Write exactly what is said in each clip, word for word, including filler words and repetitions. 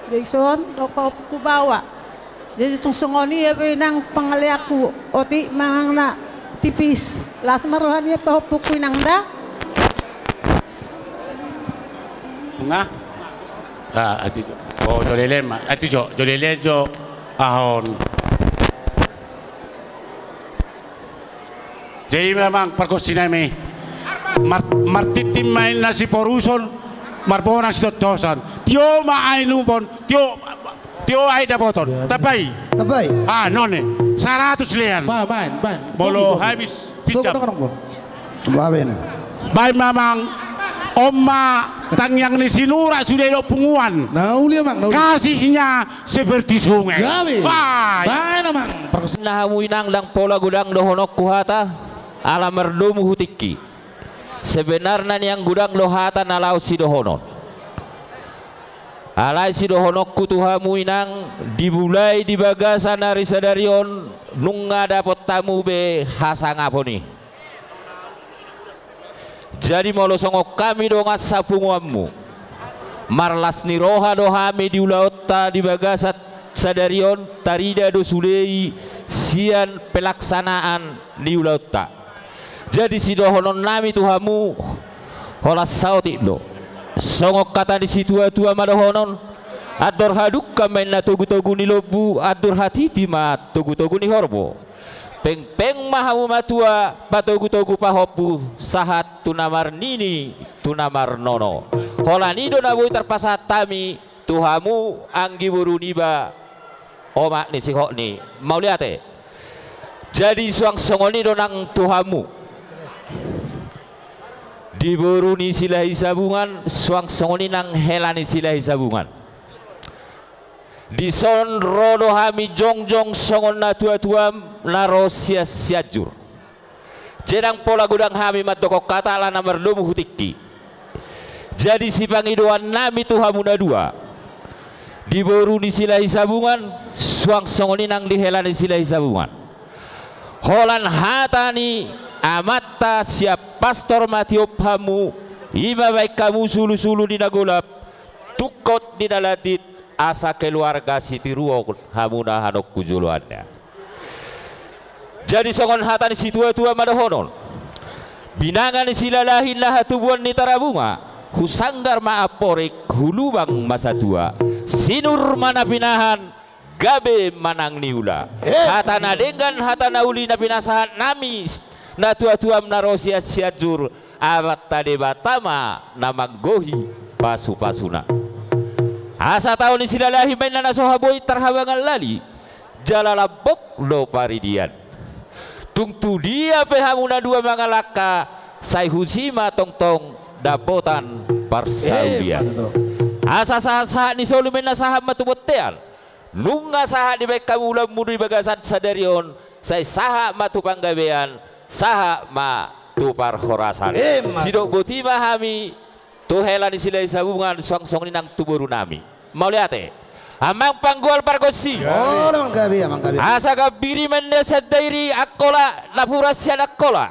Jadi songon, dohot pahompungku baoa. Jadi tung songon i ia pe inang pangaleanku, otik manang na tipis. Las ma roha ni ia pahompungku inang da. Nga? Ah, ati jo. Oh, jo leleng ma. Ati jo, jo leleng jo. Aha on. Jadi memang pargonsi nami. Mar-, martintin ma inna siporuson, marbonang sitontosan. Tio ma ainumon, tio, tio ai dapoton. Tambai. Tambai. Ah, none. Saratus lean. Ba, baen, baen. Molo habis pinjam. Baen. Baen ma amang, on ma tangiang ni sinurat sude didok punguan. Na uli amang, na uli. Kasihnya seperti sungai. Gabe. Baen. Baen amang. Na hamu inang ndang pola godang dohononku hata, ala mardomu hu tingki. Sebenarna nian godang do hata na laho sidohonon. Alai sidohononku tu hamu inang, dimulai di bagasan ari sadari on, nunga dapot hamu be hasangapon i. Jadi molo songon hami dongan sapunguanmu, marlas ni roha do hami di ulaonta di bagasan sadari on, tarida do sude i sian pelaksanaan ni ulaonta. Jadi sidohonon nami tu hamu, holan saotik do. Songon hata ni situatua ma dohonon, andor hadungka ma inna togutogu ni lombu, andor hatiti ma togutogu ni horbo. Pengpeng ma hamu matua, patogutogu pahompu, sahat tu na marnini, tu na marnono. Holan i do na boi tarpasahat hami, tu hamu anggi boru niba, omak ni si Hotni. Mauliate. Jadi suang songon i do nang tu hamu. Di boru ni Silahi Sabungan, suang songon i nang hela ni Silahi Sabungan. Dison ro do hami jongjong songon natuatuam na ro sian Sianjur. Ndang pola godang hami mandok hata ala na mardomu hu tingki. Jadi sipangidoan nami tu hamu na dua. Di boru ni Silahi Sabungan, suang songon i nang di hela ni Silahi Sabungan. Holan hata ni amanta sian Pastor Matiop hamu, i ma baen hamu sulusulu ni na golap, tungkot ni na landit, asa keluarga sitiruon hamu na hanok tu joloanna. Jadi songon hata ni situatua ma dohonon. Binanga ni silalahi na hatubuan ni tarabunga, hu sanggar ma amporik, hu lubang ma satua. Sinur ma na pinahan, gabe ma nang niula. Eh. Hata na denggan, hata na uli na pinasahat nami, natuatuam na ro sian Sianjur, Amanta Debata ma na manggohi pasupasuna. Asa tao ni silalahi ma inna na so habot tarhabangan lali, jala lambok do paridian. Tung tu dia pe hamu na dua mangalangka, sai husi ma tongtong dapotan parsaulian. Eh, betul. Asa sahatsahat ni solu ma inna sahat ma tu bontean. Nunga sahat dibaen hamu ulaonmu di bagasan sadari on, sai sahat ma tu panggabean, sahat ma tu parhorasan. Emma. Sidok boti ma hami tu hela ni Silahi Sabungan, suang songon i nang tu boru nami. Mauliate. Amang panggual pargonsi. Olo, manggabe, manggabe. Asa gambiri ma inna sian Dairi Angkola, napuran sian Angkola.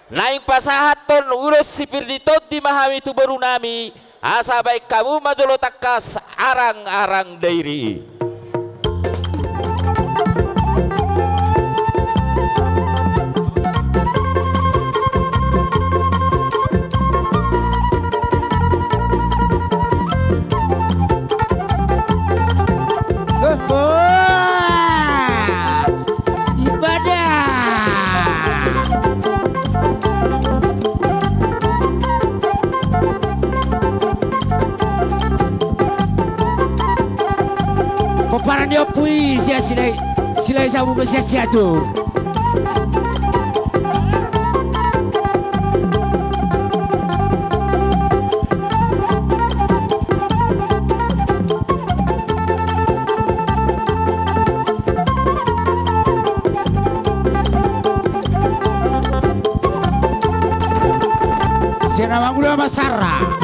Naeng pasahathon ulos sipir ni tondi ma hami tu boru nami, asa baen hamu ma jolo tangkas arang-arang Dairi i. Ibadah. Pomparan ni ompu i sian Silahi, Silahi Sabungan sian Sianjur. Sian na mangula ma sara.